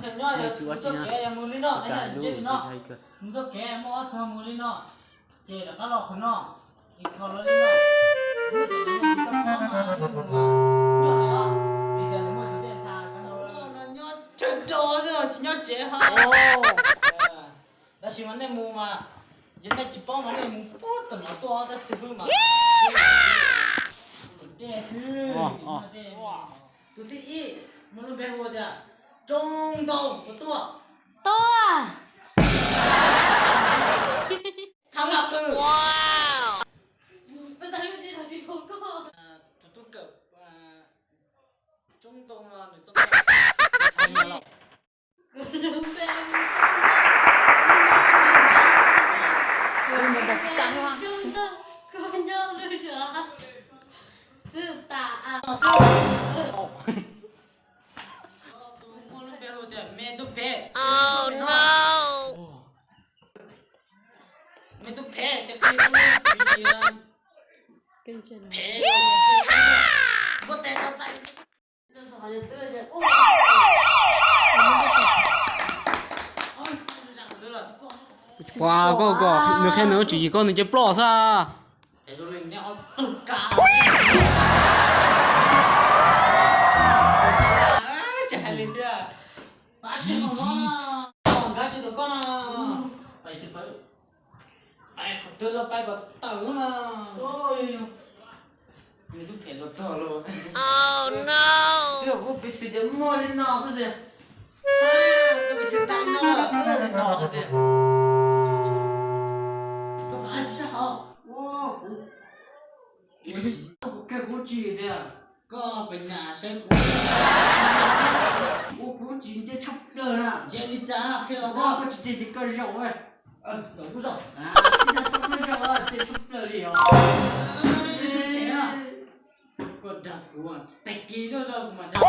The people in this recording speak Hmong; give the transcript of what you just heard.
Nyob tsis ua tsi no, mus li no, mus txoj kev muaj ob txog mus li no, ces rov qab los qhov no, es kho los li no. Nyob tsawg do xwb tsis nyob tsev ho. Tab sis mas nej mus mas, yog nej tsis paub mas nej mus puag tom no tuaj tab sis hwb mas. Tus thib ib muaj lub npe hu tias Tsoob Ntoo, puas tuaj? Tuaj. Thab Maj Qw. Tus tub kawm Tsoob Ntoo no nws txoj Tus muaj lub npe hu tias Me Tub Phem. Me Tub Phem ces qhia tub phem, npuaj tes tau txais. Ua koj kom nws qhia nws tswv yim koj nws cia ploj xwb. Nkawd tsis tau koj no. Pais qhov twg los pais kom tawm na. Nws lub phem los txog los. Txij kuv piv xws tias muaj li no xwb tiag. Kuv piv xws tag li no, li no xwb tiag. Koj pab tsis sab hauv. Kuv, kuv tsis tiag. Koj pes nyas saib kuv. Kuv, kuv tsis ntse tshaj plaws na. Ntse li cas qhia los koj tsis ntse ces koj zaum. Zaum kuv zaum. Koj zaum ces tshaj plaws li os. Koj dag kuv, tag kis koj dag kuv mas dag.